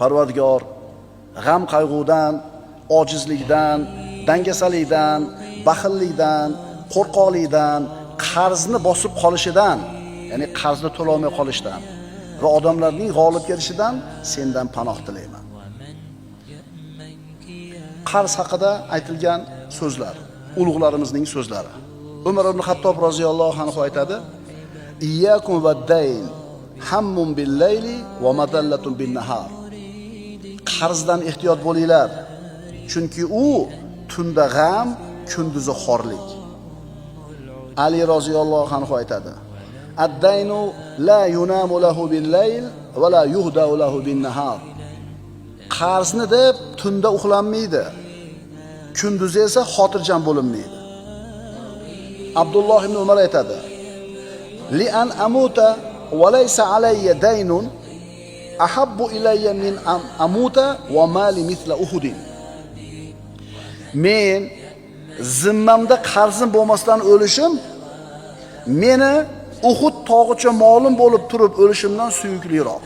Parvardigor, g'am qayg'udan, ojizlikdan, dangasalikdan, baxillikdan, qo'rqoqlikdan, qarzni bosib qolishidan, ya'ni qarzni to'lolmay qolishdan va odamlarning g'olib kelishidan sendan panoh tilayman. Qarz haqida aytilgan so'zlar, ulug'larimizning so'zlari. Umar ibn Xattob roziyallohu anhu aytadi: "Iyyakum vad-dayn hammun bil-layli va madallatun bin-nahar." Qarzdan ehtiyot bo'linglar, chunki u tunda g'am, kunduzi xorlik. Ali roziyallohu anhu aytadi: "Ad-daynu la yunamu lahu bil-layl va la yuhdau lahu bin-nahar." Qarzni deb tunda uxlanmaydi, kunduzi esa xotirjam bo'linmaydi. Abdulloh ibn Umar aytadi: "Li an amuta va laysa alayya daynun ahabbu ilayya min an amuta va mali mithla Uhudin." Men zimmamda qarzim bo'lmasdan o'lishim meni Uhud tog'icha molim bo'lib turib o'lishimdan suyukliroq.